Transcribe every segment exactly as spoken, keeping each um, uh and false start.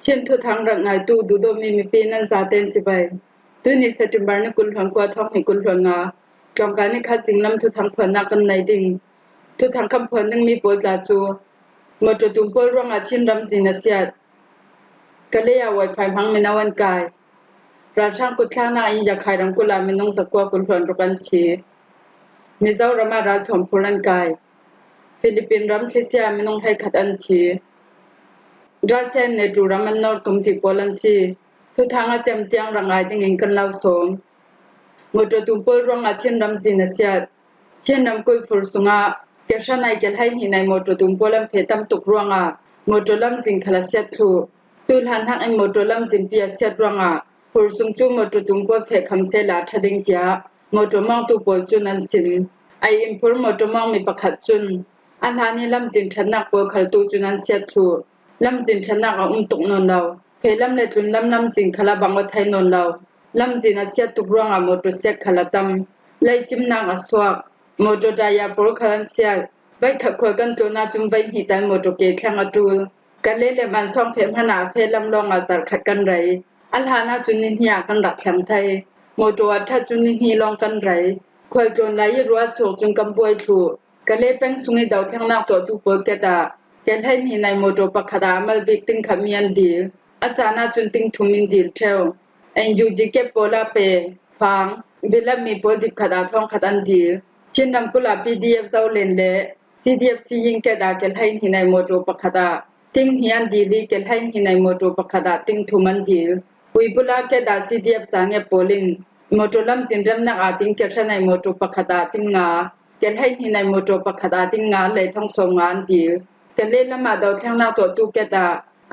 Chin thuthang rak ngaitu duhdawtmi mipi nan zaten cibai. Tuni September ni kul hluan kua thawng hnih kul hluan nga, tlawngka ni khat zinglam thuthang phuannak kan nei ding. Thuthang kan phuan dingmi pawl tla cu, motor tum pawl ruangah Chin ramzin a siat. Kalay ah Wi-Fi hmang mino an kai. Ralhrang kutthlaknak in Yakhai ramkulh ah minung zakua kul hluan ruk an thi. Mizoram ah ralthuam phur an kai. Philippine ram thlisia minung hleikhat an thi. Russia in NATO ram an nawr tum ti pawl an si. Thuthang a cem tiang rak ngai dingin kan lo sawm. Motor tum pawl ruangah Chin ramzin a siat. Chin ramkulh phur sungah kehra nai kehla hleihnih nai motor tum pawl an feh tam tuk ruangah motor lamzin khal a siat thluh. Tuihlan hnakin motor lamzinpi a siat ruangah phur sung cu motor tum pawl feh kham sehla ṭha ding tiah motor mawngtu pawl cun an sim. Ai in phur motor mawngmi pakhat cun a hlan i lamzin ṭhatnak pawl khal tu cun an siat thluh. Lamzin ṭhatnak a um tuk nawn lo. Feh lam le tlun lam lamzin khal a bang aw thei nawn lo. Lamzin a siat tuk ruangah motor siat khal a tam. Lei cimnak a suak. Motor taya pawl khal an siat. Baikhat khual kan tlawn ahcun vaihnih tal motor ke thleng a ṭul. Kalay le Mansawng feh hmanh ah a feh lam lawngah zarh khat kan rei. A hlan ahcun ni hnih ah kan rak thleng thei. Motor a ṭhat cun ni hnih lawng kan rei. Khual tlawn lai i ruah a suak cun kan buai thluh. Kalay peng sung i dothlennak tuahtu pawl kehta kehla hleihnih nai motor pakhat ah a mal bik ting khatmi an dil. A caan ahcun ting thum in dil ṭheu. N U G kep pawl ah pe, fang, bilatmi pawl dip khat ah thawng khat an dil. Chin ramkulh ah P D F Zolen le C D F Siyin kehta kehla hleihnih nai motor pakhat ah ting hnih an dil i kehla hleihnih nai motor pakhat ah ting thum an dil. Uibula kehta C D F Zanget pawl in motor lamzin remnak ah ting kehra nai motor pakhat ah ting nga, kehla hleihnih nai motor pakhat ah ting nga le thawng sawm nga an dil. Kalay lam ah dothlennak tuahtu kehta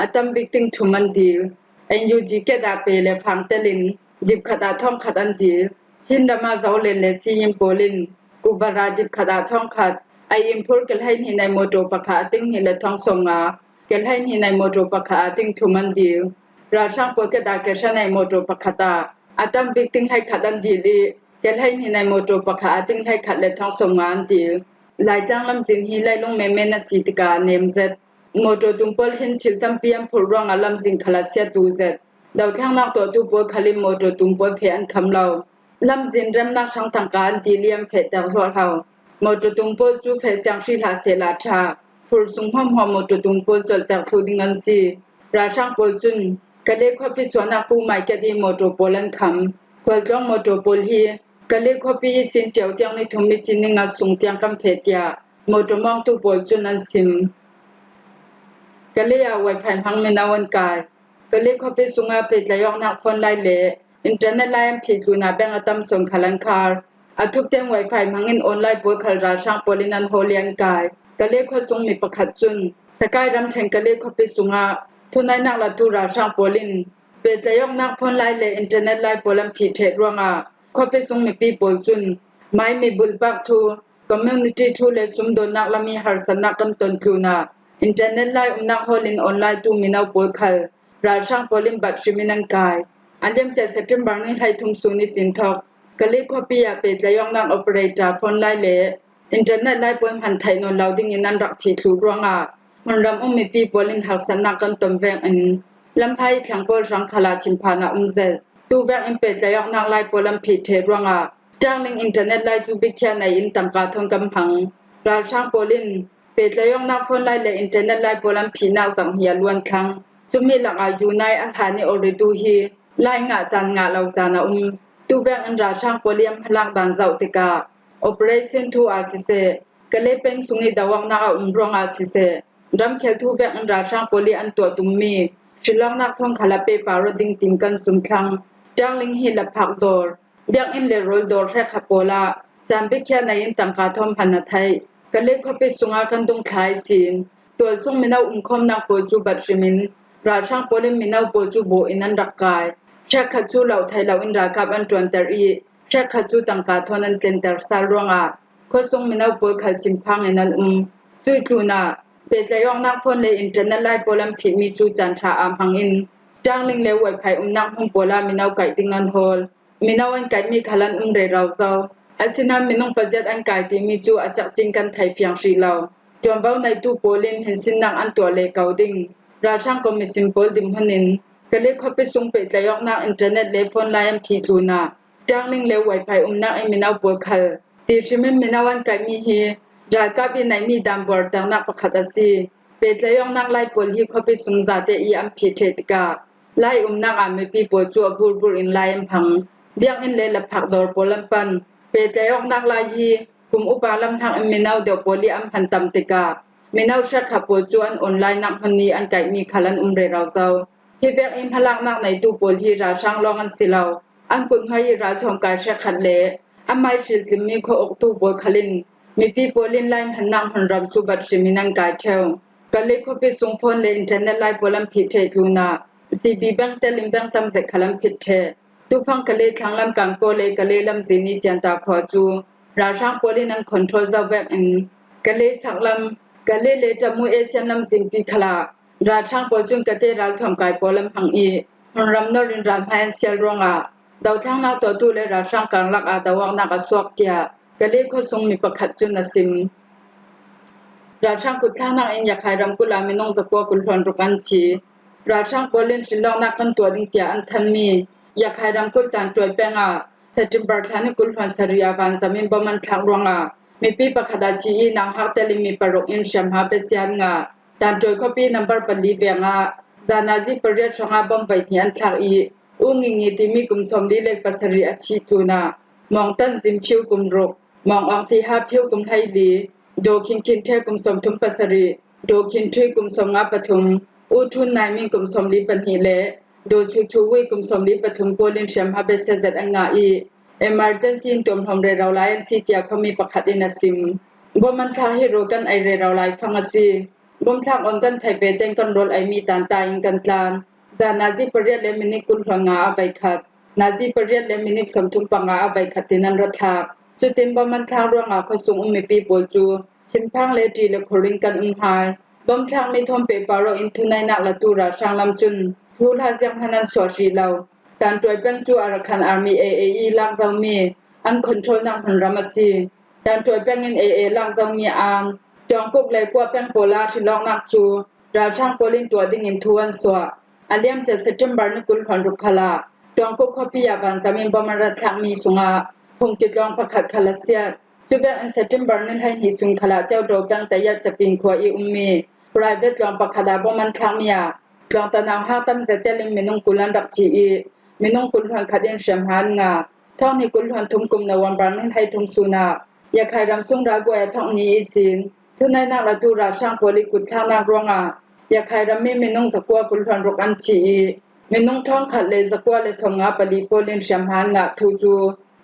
a tam bik ting thum an dil. N U G kehta pe le fang telin dip khat ah thawng khat an dil. Chin ram ah Zolen le Siyin pawl in Kubara dip khat ah thawng khat, ai in phur kehla hleihnih nai motor pakhat ah ting hnih le thawng sawm nga, kehla hleihnih nai motor pakhat ah ting thum an dil. Ralhrang pawl kehta kehra nai motor pakhat ah a tam bik ting hleikhat an dil i kehla hleihnih nai motor pakhat ah ting hleikhat le thawng sawm nga an dil. Laitlang lamzin hi leilung menmen a si tikah a nem zet. Motor tum pawl hin thil tampi an phurh ruangah lamzin khal a siat duh zet. Dothlennak tuahtu pawl khal in motor tum pawl feh an kham lo. Lamzin remnak hrang tangka an dil i an fehter hluahhlo. Motor tum pawl cu feh siang hrih hlah sehla ṭha. Phur sung hmuahhmuah motor tum pawl colhter thluh ding an si. Ralhrang pawl cun Kalay khuapi suahnak ku mai ket i motor pawl an kham. Khualtlawng motor pawl hi Kalay khuapi ihsin ṭio tiang ni thum ihsin ni nga sung tiang kan feh tiah motor mawngtu pawl cun an sim. Kalay ah Wi-Fi hmang mino an kai. Kalay khuapi sungah pehtlaih awknak phone lai le internet lai an phih tlunah bank a tam sawn khal an khar. A thupten Wi-Fi hmangin online pawl khal ralhrang pawl in an hawl i an kai. Kalay khuasung mi pakhat cun Sakai ramṭhen Kalay khuapi sungah thunainak latu ralhrang pawl in pehtlaih awknak phone lai le internet lai pawl an phih ṭheh ruangah khuapi sung mipi pawl cun mai mi bulpak thu, community thu le sumdawnnak lam i harsatnak kan ton tlunah internet lai umnak hawl in online tu mino pawl khal ralhrang pawl in bat hrim in an kai. A liamcia September ni hleithum sun ihsin thawk Kalay khuapi ah pehtlaih awknak operator phone lai le internet lai pawl hman theih nawn lo dingin an rak phih thluh ruangah hmunram um mipi pawl in harsatnak kan ton vek in lamhla i thlang pawl hrang khal ah thinphan a um zet. Tu vek in pehtlaih awknak lai pawl an phih ṭheh ruangah Starlink internet lai cu biakhiah nei in tangka thawn kan hmang. Ralhrang pawl in pehtlaih awknak phone lai le internet lai pawl an phihnak zang hi a luan thlang. Cumi lakah Yunai a hlan i Ooredoo hi lai ngah caan ngah lo caan a um. Tu vek in ralhrang pawl i an hmalak dan zoh tikah operation thu ah siseh, Kalay peng sung i do awknak a um ruangah siseh, ramkhel thu vek in ralhrang pawl i an tuah tummi hrilawknak thawn khal a pehpar aw ding tiin kan zum thlang. Starlink hi laphak dawr, biakinn le rawl dawr hrekkhat pawl ah caan biakhiah nei in tangka thawn hman a theih. Kalay khuapi sungah kan dungthla ihsin tualsung mino umkhawmnak pawl cu bat hrim in ralhrang pawl in mino pawl cu bawh in an rak kai. Hrekkhat cu loh theih lo in ralkap an ṭuanter i hrekkhat cu tangka thawn an tlenter sal ruangah khuasung mino pawl khal thinphang in an um. Cuih tlunah pehtlaih awknak phone le internet lai pawl an phihmi cu caan ṭha aa hmang in Starlink le Wi-Fi umnak hmun pawl ah mino kaih ding an hawl. Mino an kaihmi khal an um rero zo. Asinain minung paziat an kai timi cu a cakcin kan thei fiang hrih lo. Ṭuanvo neitu pawl in hminsinnak an tuah le ko ding. ralhrang commission pawl dinhmun in Kale khuapi sung pehtlaih awknak internet le phone lai an phih tlunah Starlink le Wi-Fi umnak in mino pawl khal tihrim in mino an kaihmi hi ralkap i neihmi daan buarternak pakhat a si. Pehtlaih awknak lai pawl hi khuapi sung zate i an phih ṭheh tikah lai umnak ah mipi pawl cu a burburh in lai an hmang. Biakinn le laphak dawr pawl an pan. Pehtlaih awknak lai hi kum upa lamhnak in mino deuh pawl i an hman tam tikah mino hrekkhat pawl cu an online nak hmun i an kaihmi khal an um rero zo. Hi vek i hmalaknak neitu pawl hi ralhrang lawng an si lo. An kuthnuai i ralthuam kai hrekkhat le an mai hriltlimmi khua uktu pawl khal in mipi pawl in lai hmannak hmunram cu bat hrim in an kai ṭheu. Kale khuapi sung phone le internet lai pawl an phih ṭheh tlunah C B bank telin bank tam zet khal an phit ṭheh. Tufang Kale thlanglam Kangkaw le Kale lamzin i Cianta khua cu ralhrang pawl in an control zo vekin Kale saklam, Kale le Tamu Asian lamzinpi khalah ralhrang pawl cun Kate ralthuam kai pawl an hmang i hmunram nor in ralhmai an sial ruangah dothlennak tuahtu le ralhrang karlak ah do awknak a suak tiah Kale khuasung mi pakhat cun a sim. Ralhrang kutthlaknak in Yakhai ramkulh ah minung zakua kul hluan ruk an thi. Ralhrang pawl in hrinlawknak kan tuah ding tiah an thanmi Yakhai ramkulh Tantuai peng ah September thla ni kul hluan sarih ah vanzam in bom an thlak ruangah mipi pakhat a thi i nauhak telin mi paruk in hriamhma besia an ngah. Tantuai khuapi nambar pali veng ah zanazi pariat hrawngah bom vei hnih an thlak i U Ngingi timi kum sawmli le pasarih a thih tlunah Mawng Tan Zin Phiu kum ruk, Mawng Awng Ti Ha Phiu kum hleili, Do Khin Khin Ṭhe kum sawmthum pasarih, Do Khin Ṭhui kum sawmnga pathum, U Ṭhun Nai Min kum sawmli pahnih le Do Chu Chu Wui kum sawmli pathum pawl in hriamhma besia zet an ngah i emergency in tuamhlawm rero lai an si tiah khuami pakhat in a sim. Bom an thlak hi rawl kan ei rero lai fang a si. Bom thlak awn kan theih ve tein kan rawl eimi tanta in kan tlan. Zan nazi pariat le minit kul hluan nga a veikhat, nazi pariat le minit sawmthum panga a veikhat tin an ra thlak. Cutin bom an thlak ruangah khuasung um mipi pawl cu thinphang le ṭih le khur in kan um hai. Bom thlakmi thawn pehpar awk in thuneihnak latu ralhrang lam cun thuhla zianghman an suah hrih lo. Tantuai peng cu Arakan Army A A i lak zomi an controlnak hmunram a si. Tantuai peng in A A lak zomi an Ṭawngkuk le Kua peng pawl ah hrilawknak cu ralhrang pawl in tuah dingin thu an suah. A liamcia September ni kul hluan ruk khalah Ṭawngkuk khuapi ah vanzam in bom an ra thlakmi sungah phungki tlawng pakhat khal a siat. Cuvek in September ni hleihnih sun khalah Ceudo peng Tayat Tapin khua i ummi private tlawng pakhat ah bom an thlakmi ah tlawngta nauhak tam zet telin minung kul an rak thi i minung kul hluan khat in hriamhma an ngah. Thawng hnih kul hluan thum kum November ni hleithum sun ah Yakhai ram sung ralbuai a thawk ni ihsin thuneihnak latu ralhrang pawl i kutthlaknak ruangah Yakhai rammi minung zakua kul hluan ruk an thi i minung thawngkhat le zakua le sawmnga pali pawl in hriamhma an ngah thu cu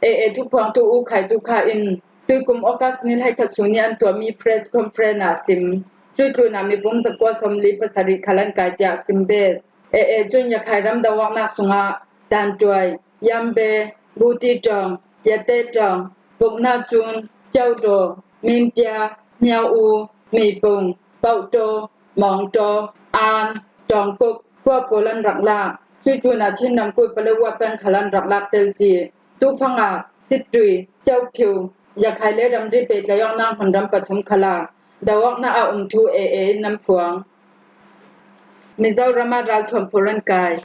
A A thuphuangtu U Khai Tu Kha in tuikum August ni hleikhat sun i an tuahmi press conference ah a sim. Cuih tlunah mipum zakua sawmli pasarih khal an kai tiah a sim bet. A A cun Yakhai ram do awknak sungah Tantuai, Yambe, Buti Ṭawng, Yate Ṭawng, Bukna Cun, Ceudo, Minpia, Miau U, Meipung, Pauhtaw, Mawngtaw, An, Ṭawngkuk khua pawl an rak lak. Cuih tlunah Chin ramkulh Paletwa peng khal an rak lak tel ci. Tufang ah Sittui, Ceukhiu, Yakhai le ramri pehtlaih awknak hmunram pathum khalah do awknak a um thu A A in an phuang. Mizoram ah ralthuam phur an kai.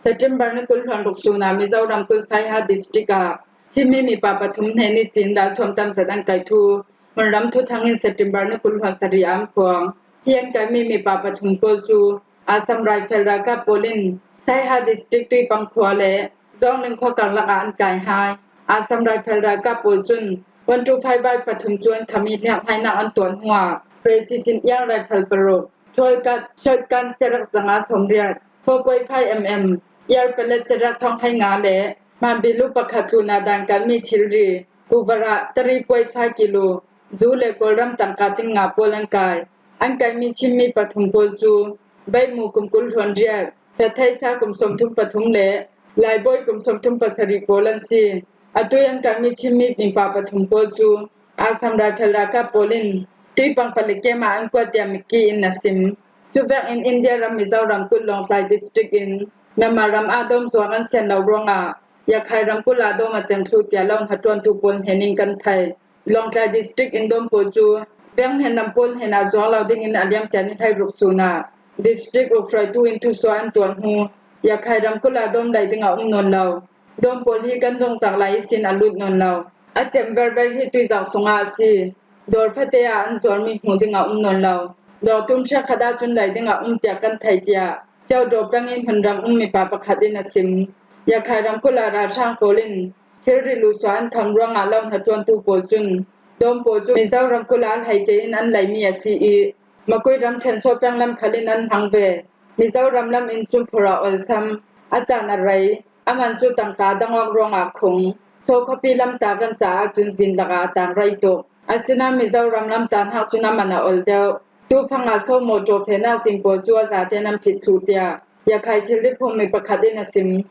September ni kul hluan ruk sun ah Mizoram kulh Saiha district ah Chinmi mipa pathum hnen ihsin ralthuam tam zet an kai thu hmunram thuthang in September ni kul hluan sarih ah an phuang. Hi an kaimi mipa pathum pawl cu Assam Rifle ralkap pawl in Saiha district Tuipang khua le Zawngling khua karlak ah an kai hai. Assam Rifle ralkap pawl cun one two five bike pathum cu an kham i hliakhnainak an tuah hnuah precision air rifle paruk, shotgun, shotgun cerak zanga sawmriat, four point five M M air pellet cerak thawng hleinga le hmanbilu pakhat tlunah dan kalmi thilri, kuvara, three point five kilo, zu le Kawlram tangka tin nga pawl an kai. An kaimi Chinmi pathum pawl cu Beihmu kum kul hluan riat, Fettheisa kum sawmthum pathum le Laibawi kum sawmthum pasarih pawl an si. Atu i an kaimi Chinmi mipa pathum pawl cu Assam Rifle ralkap pawl in Tuipang palik kem ah an kuat tiah Miki in a sim. Cuvek in India ram Mizoram kulh Lawngtlai district in Myanmar ram ah dawm zuak an sian lo ruangah Yakhai ramkulh ah dawm a ceng thluh tiah lo hnaṭuantu pawl hnen in kan thei. Lawngtlai district in dawm pawl cu veng hnen lam pawl hnenah zuak lo dingin a liamcia ni hleiruk sun ah District uk hruaitu in thusuah an tuah hnu, Yakhai ramkulh ah dawm daih dingah um nawn lo. Dawm pawl hi kan dongzak lai ihsin a lut nawn lo. A cem verver hi tuizak sungah a si. Dawr phate ah an zuar mi hmuh dingah um nawn lo. Dawr tum hriak khat ah cun daih dingah um tiah kan thei, tiah Ceudaw peng in hmunram um mipa pakhat in a sim. Yakhai ramkulh ah ralhrang pawl in thilri luhsuah an tham ruangah lo hnaṭuantu pawl cun dawm pawl cu Mizoram kulh ah hleice in an leimi a si ih, Makui ram ṭhensaw peng lam khal in an hmang ve. Mizoram lam in cun phurh a olsam, a caan a rei, a man cu tangka dang awk ruangah khung, saw khuapi lam ta kan caah cun zin lakah a tang rei tuk. Asinain Mizoram lam ta hnak cun a man a ol deuh. Tufang ah saw mawṭaw fehnak zin pawl cu a zate nan phit thluh, tiah Yakhai thilri phungmi pakhat in a sim.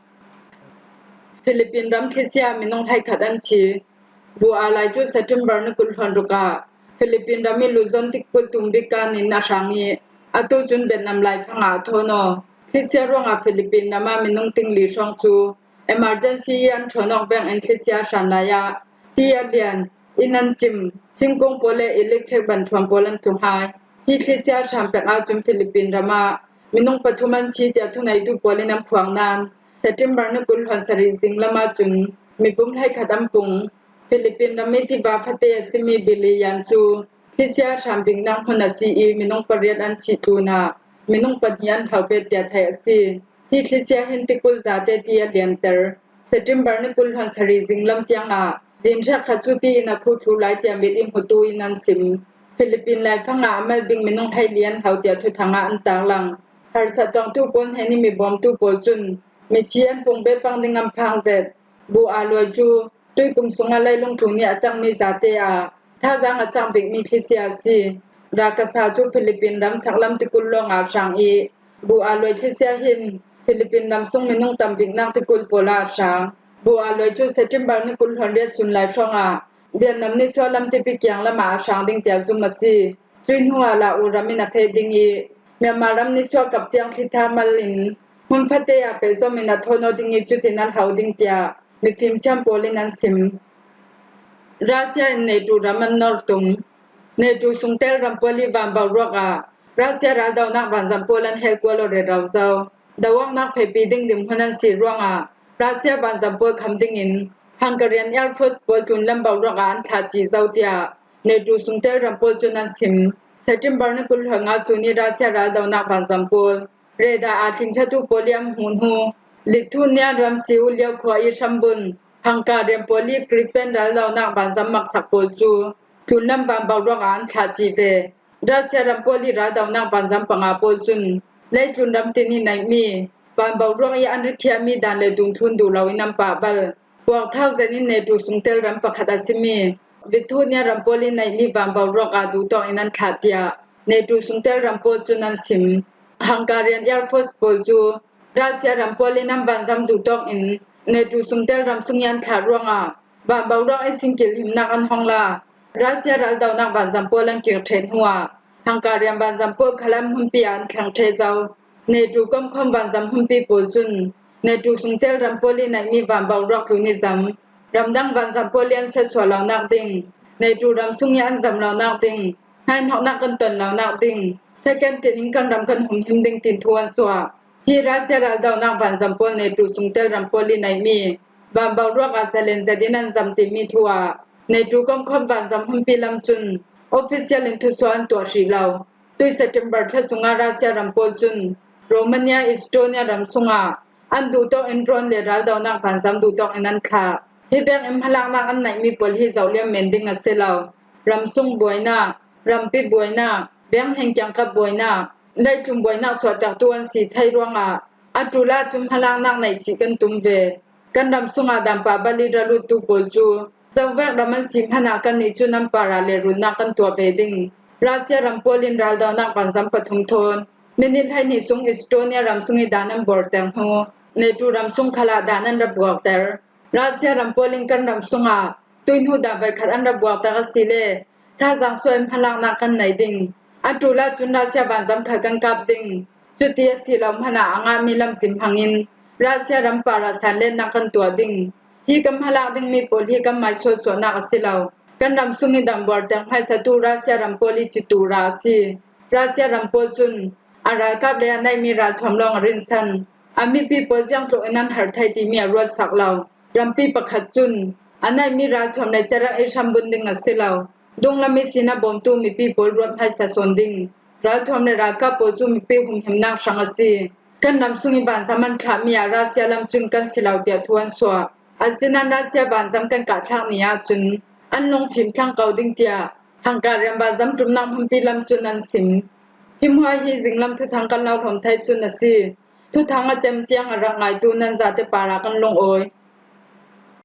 Philippine ram thlisia minung hleikhat an thi. Bu aa lai cu September ni kul hluan ruk ah Philippine ram ih Luzon tikulh tum bik kan in a hrang ih, atu cun Vietnam laifang ah a thawn aw. Thlisia ruangah Philippine ram ah minung tingli hrawng cu emergency ih an ṭhawn awk veng in thlisia a hran lai ah, ti a lian, inn an cim, thingkung pawl le electric banṭhuam pawl an tlung hai. Hi thlisia a hran pek ahcun Philippine ram ah minung pathum an thi tiah thuneitu pawl in an phuang nain, September ni kul hluan sarih zing lam ahcun mipum hleikhat an pung. Philippine ram ih tiva fate a simi Billy Yan cu thlisia a hran biknak hmun a si ih, minung pariat an thih tlunah minung pahnih an hlo pet tiah theih a si. Hi thlisia hin tikulh zate ti a lianter. September ni kul hluan sarih zing lam tiangah zin hriak khat cu ti in a khuh thluh lai tiah mit ih hmutu in an sim. Philippine laifang ah a mal bik minung hleili an hlo tiah thuthang ah an tarlang. Harsat tuangtu pawl hnenih mi bawmtu pawl cun mithi an pung be pang ding an phang zet. Bu aa luai cu tuikum sungah leilung tlu nih a cangmi zate ah thazaang a cang bikmi thlisia a si. Rakasa cu Philippine ram saklam tikulh lawngah a hrang ih, Bu aa luai thlisia hin Philippine ram sung minung tam biknak tikulh pawl ah a hrang. Bu aa luai cu September ni kul hluan riat sun lai hrawngah Vietnam nisuah lam tipi kiang lamah a hrang ding tiah zum a si. Cuih hnuah Lau ram in a feh ding ih, Myanmar ram nisuah kap tiang thli tha mal in hmun fate ah pehzom in a thawn aw ding ih, cutin a hlo ding tiah mifim thiam pawl in an sim. Russia in NATO ram an nor tum. NATO sungtel ram pawl ih vanbauruak ah Russia raldonak vanzam pawl an hel kual aw rero zo. Doawknak fehpi ding dinhmun an si ruangah Russia vanzam pawl kham dingin Hungarian Air Force pawl tlunlam boruak ah an thlah cih zo, tiah NATO sungtel ram pawl cun an sim. September ni kul hluan nga sun ih Russia raldonak vanzam pawl radar aa tlinthatu pawl ih an hmuh hnu, Lithuania ram Siu liau khua ih hrambun Hungarian pawl ih Gripen raldonak vanzam maksak pawl cu tlunlam vanboruak ah an thlah cih ve. Russia ram pawl ih raldonak vanzam panga pawl cun leitlun ram tin ih neihmi vanboruak ih an rikhiahmi dan le dungthlun duh loin an pah bal. Puakthak zet in NATO sungtel ram pakhat a simi Lithuania ram pawl ih neihmi vanboruak ah duhtawk in an thlah, tiah NATO sungtel ram pawl cun an sim. Hungarian Air Force pawl cu Russia ram pawl in an vanzam duhtawk in NATO sungtel ram sung ih an thlah ruangah vanboruak ih singkil himnak an hong la. Russia raldonak vanzam pawl an kir ṭheh hnuah Hungarian vanzam pawl khal an hmunpi ah an thleng ṭheh zo. NATO komkhawm vanzam hmunpi pawl cun NATO sungtel ram pawl ih neihmi vanboruak tlun ih zam, ramdang vanzam pawl ih an siatsuah lonak ding, NATO ram sung ih an zam lonak ding, hnaihnoknak kan ton lonak ding, second tin in kan ram kan humhim ding tin thu an suah. Hi Russia raldonak vanzam pawl NATO sungtel ram pawl ih neihmi vanboruak ah zalen zet in an zam timi thu ah NATO komkhawm vanzam hmunpi lam cun official in thusuah an tuah hrih lo. Tui September thla sungah Russia ram pawl cun Romania, Estonia ram sungah an duhtawk in drone le raldonak vanzam duhtawk in an thlah. Hi vek in hmalaknak an neihmi pawl hi zohliam men ding a si lo. Ram sung buainak, rampi buainak, biakhneng kiangkap buainak, leitlun buainak suahtertu an si thei ruangah a ṭul ahcun hmalaknak neih cih kan tum ve. Kan ram sungah dan pah bal ih ra luttu pawl cu zovek ram an si hmanh ah kannih cun an parah lehrunnak kan tuah ve ding. Russia ram pawl in raldonak vanzam pathum thawn minit hleihnih sung Estonia ram sung ih dan an buarter hnu, NATO ram sung khal ah dan an ra buarter. Russia ram pawl in kan ram sungah tuihnu dan voikhat an ra buarter a si le, thazaang suah in hmalaknak kan nei ding. A ṭul ahcun Russia vanzam khal kan kap ding. Cuti a si lo hmanh ah a ngahmi lamzin hmangin Russia ram parah sanlennak kan tuah ding. Hi kan hmalak dingmi pawl hi kan maisual suahnak a si lo. Kan ram sung ih dan buarter hmaisatu Russia ram pawl ih citu ra a si. Russia ram pawl cun a ralkap le a neihmi ralthuam lawng a rinsan. A mipi pawl ziangtluk in an har thei timi a ruatsak lo. Rampi pakhat cun a neihmi ralthuam le cerang i hrambun ding a si lo. Dunglam ihsin a bawmtu mipi pawl ruat hmaisa sawn ding. Ralthuam le ralkap pawl cu mipi humhimnak hrang a si. Kan ram sung i vanzam an thlahmi ah Russia lam cun kan si lo tiah thu an suah. Asinain Russia vanzam kan kahthlak ni ahcun an lungfim thlang ko ding tiah hangka rian vanzam ṭumnak hmunpi lam cun an sim. Hi hmuah hi zinglam thuthang kan lo hlawm thei sun a si. Thuthang a cem tiang a rak ngaitu nan zate parah kan lungawi.